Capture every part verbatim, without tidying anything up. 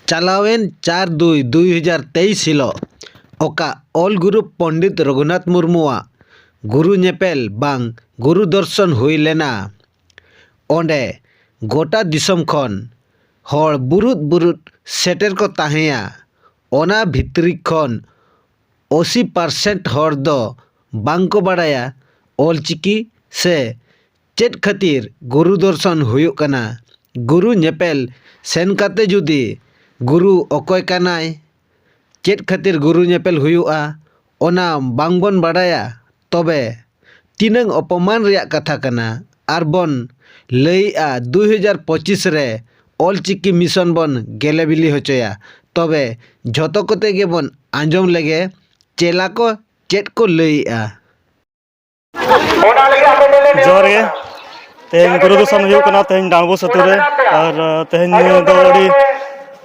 ᱪᱟᱞᱟᱣᱮᱱ ᱪᱟᱨ ᱫᱩᱭ ᱫᱩᱭ ᱦᱟᱡᱟᱨ ᱛᱮᱭᱤᱥ ᱦᱤᱞᱳᱜ ᱚᱠᱟ ᱚᱞ ᱜᱩᱨᱩ ᱯᱚᱱᱰᱤᱛ ᱨᱚᱜᱷᱩᱱᱟᱛᱷ ᱢᱩᱨᱢᱩᱣᱟᱜ ᱜᱩᱨᱩ ᱧᱮᱯᱮᱞ ᱵᱟᱝ ᱜᱩᱨᱩ ᱫᱚᱨᱥᱚᱱ ᱦᱩᱭ ᱞᱮᱱᱟ, ᱚᱸᱰᱮ ᱜᱚᱴᱟ ᱫᱤᱥᱚᱢ ᱠᱷᱚᱱ ᱦᱚᱲ ᱵᱩᱨᱩᱫ ᱵᱩᱨᱩᱫ ᱥᱮᱴᱮᱨ ᱠᱚ ᱛᱟᱦᱮᱸᱭᱟ᱾ ᱚᱱᱟ ᱵᱷᱤᱛᱨᱤ ᱠᱷᱚᱱ ᱟᱥᱤ ᱯᱟᱨᱥᱮᱱᱴ ᱦᱚᱲ ᱫᱚ ᱵᱟᱝ ᱠᱚ ᱵᱟᱲᱟᱭᱟ ᱚᱞᱪᱤᱠᱤ ᱥᱮ ᱪᱮᱫ ᱠᱷᱟᱹᱛᱤᱨ ᱜᱩᱨᱩ ᱫᱚᱨᱥᱚᱱ ᱦᱩᱭᱩᱜ ᱠᱟᱱᱟ᱾ ᱜᱩᱨᱩ ᱧᱮᱯᱮᱞ ᱥᱮᱱ ᱠᱟᱛᱮ ᱡᱩᱫᱤ ᱜᱩᱨᱩ ᱚᱠᱚᱭ ᱠᱟᱱᱟᱭ, ᱪᱮᱫ ᱠᱷᱟᱹᱛᱤᱨ ᱜᱩᱨᱩ ᱧᱮᱯᱮᱞ ᱦᱩᱭᱩᱜᱼᱟ, ᱚᱱᱟ ᱵᱟᱝ ᱵᱚᱱ ᱵᱟᱰᱟᱭᱟ, ᱛᱚᱵᱮ ᱛᱤᱱᱟᱹᱝ ᱚᱯᱚᱢᱟᱱ ᱨᱮᱭᱟᱜ ᱠᱟᱛᱷᱟ ᱠᱟᱱᱟ᱾ ᱟᱨ ᱵᱚᱱ ᱞᱟᱹᱭᱮᱜᱼᱟ ᱫᱩᱭ ᱦᱟᱡᱟᱨ ᱯᱚᱸᱪᱤᱥ ᱨᱮ ᱚᱞᱪᱤᱠᱤ ᱢᱤᱥᱚᱱ ᱵᱚᱱ ᱜᱮᱞᱮ ᱵᱤᱞᱤ ᱦᱚᱪᱚᱭᱟ᱾ ᱛᱚᱵᱮ ᱡᱷᱚᱛᱚ ᱠᱚᱛᱮ ᱜᱮᱵᱚᱱ ᱟᱸᱡᱚᱢ ᱞᱮᱜᱮ ᱪᱮᱞᱟ ᱠᱚ ᱪᱮᱫ ᱠᱚ ᱞᱟᱹᱭᱮᱜᱼᱟ᱾ ᱡᱚᱦᱟᱨ ᱜᱮ᱾ ᱛᱮᱦᱮᱧ ᱜᱩᱨᱩ ᱫᱚᱨᱥᱚᱱ ᱦᱩᱭᱩᱜ ᱠᱟᱱᱟ, ᱛᱮᱦᱮᱧ ᱰᱟᱸᱰᱵᱳᱥ ᱟᱹᱛᱩ ᱨᱮ᱾ ᱟᱨ, ᱟᱨ ᱛᱮᱦᱮᱧ ᱫᱚ ᱟᱹᱰᱤ,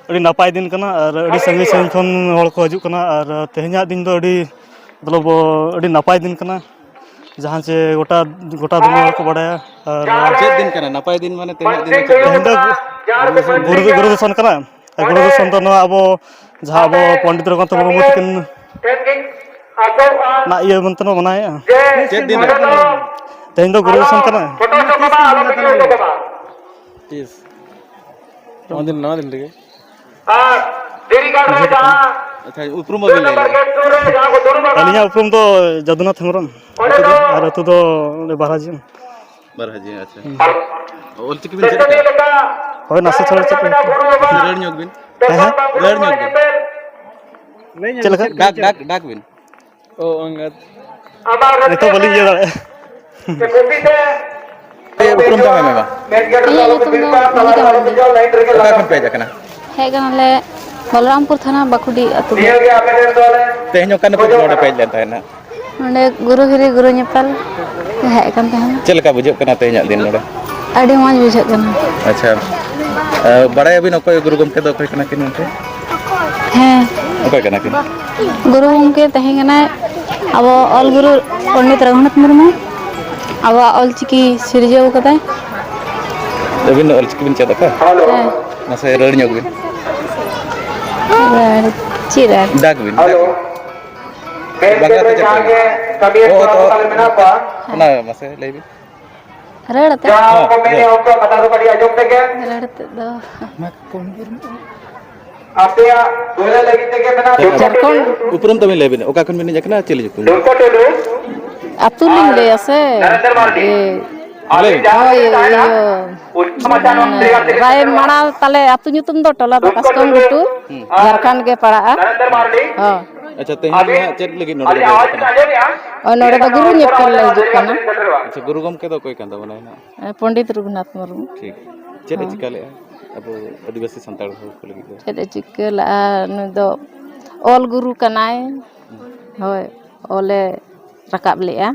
ᱟᱹᱰᱤ ᱱᱟᱯᱟᱭ ᱫᱤᱱ ᱠᱟᱱᱟ ᱟᱨ ᱟᱹᱰᱤ ᱥᱟᱺᱜᱤᱧ ᱥᱟᱺᱜᱤᱧ ᱠᱷᱚᱱ ᱦᱚᱲ ᱠᱚ ᱦᱤᱡᱩᱜ ᱠᱟᱱᱟ᱾ ᱟᱨ ᱛᱮᱦᱮᱧᱟᱜ ᱫᱤᱱ ᱫᱚ ᱟᱹᱰᱤ, ᱢᱚᱛᱞᱚᱵ, ᱟᱹᱰᱤ ᱱᱟᱯᱟᱭ ᱫᱤᱱ ᱠᱟᱱᱟ, ᱡᱟᱦᱟᱸ ᱪᱮ ᱜᱚᱴᱟ, ᱜᱚᱴᱟ ᱫᱩᱱᱤᱭᱟᱹ ᱦᱚᱲ ᱠᱚ ᱵᱟᱲᱟᱭᱟ᱾ ᱟᱨ ᱪᱮᱫ ᱫᱤᱱ ᱠᱟᱱᱟ? ᱱᱟᱯᱟᱭ ᱫᱤᱱ ᱢᱟᱱᱮ ᱛᱮᱦᱮᱧᱟᱜ ᱫᱤᱱ ᱫᱚ ᱪᱮᱫ ᱛᱮᱦᱮᱧ ᱫᱚ ᱜᱩᱨᱩ, ᱜᱩᱨᱩ ᱫᱚᱨᱥᱚᱱ ᱠᱟᱱᱟ᱾ ᱟᱨ ᱜᱩᱨᱩ ᱫᱚᱨᱥᱚᱱ ᱫᱚ ᱱᱚᱣᱟ ᱟᱵᱚ, ᱡᱟᱦᱟᱸ ᱟᱵᱚ ᱯᱚᱱᱰᱤᱛ ᱨᱚᱜᱷᱩᱱᱟᱛᱷ ᱢᱩᱨᱢᱩ ᱛᱟᱹᱠᱤᱱ ᱱᱟᱜ ᱤᱭᱟᱹ ᱢᱮᱱᱛᱮ ᱵᱚᱱ ᱢᱟᱱᱟᱣᱮᱫᱼᱟ᱾ ᱪᱮᱫ ᱫᱤᱱ ᱨᱮ? ᱛᱮᱦᱮᱧ ᱫᱚ ᱜᱩᱨᱩ ᱫᱚᱨᱥᱚᱱ ᱠᱟᱱᱟ᱾ ᱛᱤᱥ? ᱱᱚᱣᱟ ᱫᱤᱱ, ᱱᱚᱣᱟ ᱫᱤᱱ ᱨᱮᱜᱮ? ᱟᱪᱪᱷᱟ, ᱩᱯᱨᱩᱢ ᱵᱟᱵᱤᱱ ᱞᱟᱹᱭ ᱞᱮᱫᱟ᱾ ᱟᱹᱞᱤᱧᱟᱜ ᱩᱯᱨᱩᱢ ᱫᱚ ᱡᱟᱫᱩᱱᱟᱛᱷ ᱦᱮᱢᱵᱨᱚᱢ᱾ ᱟᱹᱛᱩ ᱫᱚ? ᱟᱨ ᱟᱹᱛᱩ ᱫᱚ ᱚᱸᱰᱮ ᱵᱟᱨᱦᱟᱡᱤ᱾ ᱵᱟᱨᱦᱟᱡᱤ, ᱟᱪᱪᱷᱟ᱾ ᱦᱩᱸ᱾ ᱚᱞᱪᱤᱠᱤ ᱵᱤᱱ ᱪᱮᱫ ᱠᱟᱜᱼᱟ? ᱦᱳᱭ, ᱱᱟᱥᱮ ᱛᱷᱚᱲᱟ ᱪᱮᱫ ᱠᱟᱜᱼᱟ᱾ ᱨᱟᱹᱲ ᱧᱚᱜ ᱵᱤᱱ᱾ ᱦᱮᱸ, ᱦᱮᱸ᱾ ᱨᱟᱹᱲ ᱧᱚᱜ ᱵᱤᱱ᱾ ᱪᱮᱫ ᱞᱮᱠᱟ? ᱰᱟᱠ, ᱰᱟᱠ, ᱰᱟᱠ ᱵᱤᱱ᱾ ᱚ, ᱟᱸᱜᱟᱛ᱾ ᱱᱤᱛᱚᱜ ᱵᱟᱹᱞᱤᱧ ᱤᱭᱟᱹ ᱫᱟᱲᱮᱭᱟᱜᱼᱟ᱾ ᱩᱯᱨᱩᱢ ᱛᱟᱢ ᱮᱢ ᱮᱢᱟ᱾ ᱤᱧᱟᱹᱜ ᱧᱩᱛᱩᱢ ᱫᱚ ᱢᱚᱱᱤᱠᱟ ᱢᱟᱱᱰᱤ᱾ ᱚᱠᱟ ᱠᱷᱚᱱ ᱯᱮ ᱦᱮᱡ ᱟᱠᱟᱱᱟ? ᱦᱮᱡ ᱠᱟᱱᱟᱞᱮ ᱵᱚᱞᱚᱨᱟᱢᱯᱩᱨ ᱛᱷᱟᱱᱟ, ᱵᱟᱹᱠᱩᱰᱤ ᱟᱹᱛᱩ ᱠᱷᱚᱱ᱾ ᱛᱮᱦᱮᱧ ᱚᱠᱟ ᱱᱚᱰᱮ ᱯᱮ ᱦᱮᱡ ᱞᱮᱱ ᱛᱟᱦᱮᱱᱟ? ᱱᱚᱰᱮ ᱜᱩᱨᱩ ᱦᱤᱨᱤ, ᱜᱩᱨᱩ ᱧᱮᱯᱮᱞ ᱞᱮ ᱦᱮᱡ ᱟᱠᱟᱱ ᱛᱟᱦᱮᱱᱟ᱾ ᱪᱮᱫ ᱞᱮᱠᱟ ᱵᱩᱡᱷᱟᱹᱜ ᱠᱟᱱᱟ ᱛᱮᱦᱮᱧᱟᱜ ᱫᱤᱱ ᱱᱚᱰᱮ? ᱟᱹᱰᱤ ᱢᱚᱡᱽ ᱵᱩᱡᱷᱟᱹᱜ ᱠᱟᱱᱟ᱾ ᱟᱪᱪᱷᱟ, ᱮ, ᱵᱟᱲᱟᱭᱟᱵᱤᱱ ᱚᱠᱚᱭ ᱜᱩᱨᱩ ᱜᱚᱢᱠᱮ ᱫᱚ ᱚᱠᱚᱭ ᱠᱟᱱᱟ ᱠᱤᱱ ᱢᱮᱱᱛᱮ? ᱦᱮᱸ᱾ ᱚᱠᱚᱭ ᱠᱟᱱᱟ ᱠᱤᱱ? ᱜᱩᱨᱩ ᱜᱚᱢᱠᱮ ᱛᱟᱦᱮᱸ ᱠᱟᱱᱟᱭ ᱟᱵᱚ ᱚᱞ ᱜᱩᱨᱩ ᱯᱚᱱᱰᱤᱛ ᱨᱚᱜᱷᱩᱱᱟᱛᱷ ᱢᱩᱨᱢᱩ, ᱟᱵᱚᱣᱟᱜ ᱚᱞ ᱪᱤᱠᱤ ᱥᱤᱨᱡᱟᱹᱣ ᱠᱟᱫᱟᱭ᱾ ᱟᱹᱵᱤᱱ ᱫᱚ ᱚᱞ ᱪᱤᱠᱤ ᱵᱤᱱ ᱪᱮᱫ ᱟᱠᱟᱫ? ᱦᱮᱸ᱾ ᱢᱟᱥᱮ ᱨᱟᱹᱲ ᱧᱚᱜ ᱵᱤᱱ᱾ ᱟᱨ ᱪᱮᱫ ᱟᱨ? ᱰᱟᱠ ᱵᱤᱱ, ᱰᱟᱠ ᱵᱤᱱ᱾ ᱵᱟᱝᱞᱟ ᱛᱮ ᱪᱮᱫ ᱠᱚ ᱞᱟᱹᱭᱟ? ᱚ, ᱚ, ᱚᱱᱟ ᱢᱟᱥᱮ ᱞᱟᱹᱭ ᱵᱤᱱ᱾ ᱨᱟᱹᱲ ᱟᱛᱮ? ᱦᱮᱸ, ᱨᱟᱹᱲ᱾ ᱨᱟᱹᱲ ᱟᱛᱮ ᱫᱚ᱾ ᱟᱯᱮᱭᱟᱜ ᱫᱩᱞᱟᱹᱲ ᱞᱟᱹᱜᱤᱫ ᱛᱮᱜᱮ ᱢᱮᱱᱟᱜ ᱡᱷᱟᱲᱠᱷᱚᱸᱰ᱾ ᱩᱯᱨᱩᱢ ᱛᱟᱵᱤᱱ ᱞᱟᱹᱭ ᱵᱤᱱ, ᱚᱠᱟ ᱠᱷᱚᱱ ᱵᱤᱱ ᱦᱮᱡ ᱟᱠᱟᱱᱟ, ᱪᱮᱫ ᱧᱩᱛᱩᱢ? ᱰᱩᱢᱠᱟ ᱴᱩᱰᱩ᱾ ᱟᱹᱛᱩ ᱞᱤᱧ ᱞᱟᱹᱭᱟ ᱥᱮ? ᱱᱚᱨᱮᱱᱫᱨᱚ ᱢᱟᱨᱰᱤ᱾ ᱮ, ᱞᱟᱹᱭ ᱵᱤᱱ᱾ ᱦᱳᱭ, ᱤᱭᱟᱹ, ᱨᱟᱭ ᱢᱟᱲᱟ ᱛᱟᱞᱮ ᱟᱹᱛᱩ ᱧᱩᱛᱩᱢ ᱫᱚ ᱴᱚᱞᱟ ᱫᱚ ᱠᱟᱥᱠᱚᱢ ᱜᱷᱩᱴᱩ, ᱦᱩᱸ᱾ ᱡᱷᱟᱲᱠᱷᱚᱸᱰ ᱜᱮ ᱯᱟᱲᱟᱜᱼᱟ᱾ ᱱᱚᱨᱮᱱᱫᱨᱚ ᱢᱟᱨᱰᱤ᱾ ᱦᱚᱸ᱾ ᱟᱪᱪᱷᱟ, ᱛᱮᱦᱮᱧ ᱫᱚ ᱦᱟᱸᱜ ᱪᱮᱫ ᱞᱟᱹᱜᱤᱫ ᱱᱚᱰᱮ ᱵᱤᱱ ᱦᱮᱡ ᱟᱠᱟᱱᱟ? ᱚ, ᱱᱚᱰᱮ ᱫᱚ ᱜᱩᱨᱩ ᱧᱮᱯᱮᱞ ᱞᱮ ᱦᱤᱡᱩᱜ ᱠᱟᱱᱟ᱾ ᱟᱪᱪᱷᱟ, ᱜᱩᱨᱩ ᱜᱚᱢᱠᱮ ᱫᱚ ᱚᱠᱚᱭ ᱠᱟᱱ ᱛᱟᱵᱚᱱᱟᱭ ᱦᱟᱸᱜ? ᱮ, ᱯᱚᱱᱰᱤᱛ ᱨᱚᱜᱷᱩᱱᱟᱛᱷ ᱢᱩᱨᱢᱩ᱾ ᱴᱷᱤᱠ᱾ ᱪᱮᱫ ᱮ ᱦᱚᱸ᱾ ᱪᱤᱠᱟ ᱞᱮᱜᱼᱟ ᱟᱵᱚ ᱟᱹᱫᱤᱵᱟᱹᱥᱤ ᱥᱟᱱᱛᱟᱲ ᱦᱚᱲ ᱠᱚ ᱞᱟᱹᱜᱤᱫ ᱫᱚ? ᱪᱮᱫ ᱮ ᱪᱤᱠᱟᱹ ᱞᱮᱜᱼᱟ? ᱱᱩᱭ ᱫᱚ ᱚᱞ ᱜᱩᱨᱩ ᱠᱟᱱᱟᱭ᱾ ᱦᱳᱭ, ᱚᱞᱮ ᱨᱟᱠᱟᱵ ᱞᱮᱜᱼᱟ᱾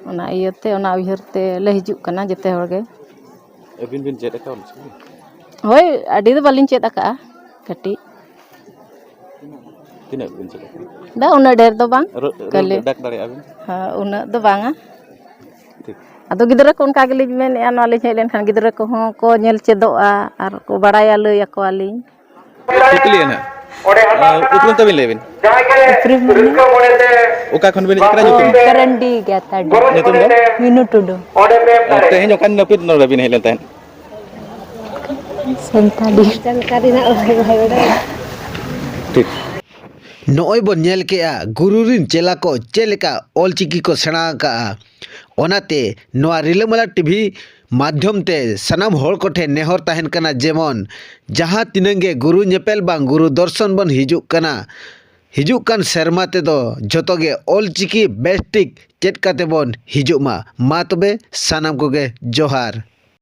ᱚᱱᱟ ᱤᱭᱟᱹᱛᱮ, ᱚᱱᱟ ᱩᱭᱦᱟᱹᱨ ᱛᱮ ᱞᱮ ᱦᱤᱡᱩᱜ ᱠᱟᱱᱟ ᱡᱮᱛᱮ ᱦᱚᱲ ᱜᱮ᱾ ᱟᱹᱵᱤᱱ ᱵᱤᱱ ᱪᱮᱫ ᱟᱠᱟᱫᱟ ᱚᱞ ᱪᱤᱠᱤ? ᱦᱳᱭ, ᱟᱹᱰᱤ ᱫᱚ ᱵᱟᱹᱞᱤᱧ ᱪᱮᱫ ᱟᱠᱟᱫᱼᱟ, ᱠᱟᱹᱴᱤᱡ᱾ ᱛᱤᱱᱟᱹᱜ ᱵᱤᱱ ᱪᱮᱫ ᱟᱠᱟᱫᱟ? ᱫᱟ, ᱩᱱᱟᱹᱜ ᱰᱷᱮᱨ ᱫᱚ ᱵᱟᱝ, ᱨᱚ-, ᱨᱚᱲ ᱠᱷᱟᱹᱞᱤ᱾ ᱰᱟᱠ ᱫᱟᱲᱮᱭᱟᱜᱼᱟ ᱵᱤᱱ? ᱦᱮᱸ, ᱩᱱᱟᱹᱜ ᱫᱚ ᱵᱟᱝᱟ᱾ ᱴᱷᱤᱠ᱾ ᱟᱫᱚ ᱜᱤᱫᱽᱨᱟᱹ ᱠᱚ ᱚᱱᱠᱟ ᱜᱮᱞᱤᱧ ᱢᱮᱱᱮᱫᱼᱟ, ᱱᱚᱣᱟ ᱞᱤᱧ ᱦᱮᱡ ᱞᱮᱱᱠᱷᱟᱱ ᱜᱤᱫᱽᱨᱟᱹ ᱠᱚᱦᱚᱸ ᱠᱚ ᱧᱮᱞ ᱪᱮᱫᱚᱜᱼᱟ ᱟᱨ ᱠᱚ ᱵᱟᱲᱟᱭᱟ, ᱞᱟᱹᱭ ᱟᱠᱚᱣᱟᱞᱤᱧ᱾ ᱠᱩᱠᱞᱤ ᱱᱟᱦᱟᱜ᱾ ᱟᱨ, ᱩᱯᱨᱩᱢ ᱛᱟᱵᱤᱱ ᱞᱟᱹᱭ ᱵᱤᱱ᱾ ᱩᱯᱨᱩᱢ ᱢᱟᱱᱮ? ᱚᱠᱟ ᱠᱷᱚᱱ ᱵᱤᱱ ᱦᱮᱡ ᱠᱟᱱᱟ? ᱧᱩᱛᱩᱢ? ᱠᱚᱨᱚᱱᱰᱤ ᱜᱮ ᱛᱟᱹᱞᱤᱧ᱾ ᱧᱩᱛᱩᱢ ᱫᱚ? ᱢᱤᱱᱩ ᱴᱩᱰᱩ᱾ ᱚ, ᱛᱮᱦᱮᱧ ᱚᱠᱟ ᱱᱟᱹᱯᱤᱛ ᱱᱚᱰᱮ ᱵᱤᱱ ᱦᱮᱡ ᱞᱮᱱ ᱛᱟᱦᱮᱸᱫ? ᱥᱟᱱᱛᱟᱲᱤ᱾ ᱴᱷᱤᱠ᱾ ᱱᱚᱜᱼᱚᱭ ᱵᱚᱱ ᱧᱮᱞ ᱠᱮᱜᱼᱟ, ᱜᱩᱨᱩ ᱨᱤᱱ ᱪᱮᱞᱟ ᱠᱚ ᱪᱮᱫ ᱞᱮᱠᱟ ᱚᱞ ᱪᱤᱠᱤ ᱠᱚ ᱥᱮᱬᱟ ᱟᱠᱟᱜᱼᱟ᱾ ᱚᱱᱟᱛᱮ ᱱᱚᱣᱟ ᱨᱤᱞᱟᱹᱢᱟᱞᱟ ᱴᱤᱵᱷᱤ ᱢᱟᱫᱽᱫᱷᱚᱢ ᱛᱮ ᱥᱟᱱᱟᱢ ᱦᱚᱲ ᱠᱚᱴᱷᱮᱱ ᱱᱮᱦᱚᱨ ᱛᱟᱦᱮᱱ ᱠᱟᱱᱟ, ᱡᱮᱢᱚᱱ ᱡᱟᱦᱟᱸ ᱛᱤᱱᱟᱹᱝ ᱜᱮ ᱜᱩᱨᱩ ᱧᱮᱯᱮᱞ ᱵᱟᱝ ᱜᱩᱨᱩ ᱫᱚᱨᱥᱚᱱ ᱵᱚᱱ ᱦᱤᱡᱩᱜ ᱠᱟᱱᱟ, ᱦᱤᱡᱩᱜ ᱠᱟᱱ ᱥᱮᱨᱢᱟ ᱛᱮᱫᱚ ᱡᱷᱚᱛᱚ ᱜᱮ ᱚᱞ ᱪᱤᱠᱤ ᱵᱮᱥ ᱴᱷᱤᱠ ᱪᱮᱫ ᱠᱟᱛᱮ ᱵᱚᱱ ᱦᱤᱡᱩᱜ ᱢᱟ᱾ ᱢᱟ ᱛᱚᱵᱮ ᱥᱟᱱᱟᱢ ᱠᱚᱜᱮ ᱡᱚᱦᱟᱨ᱾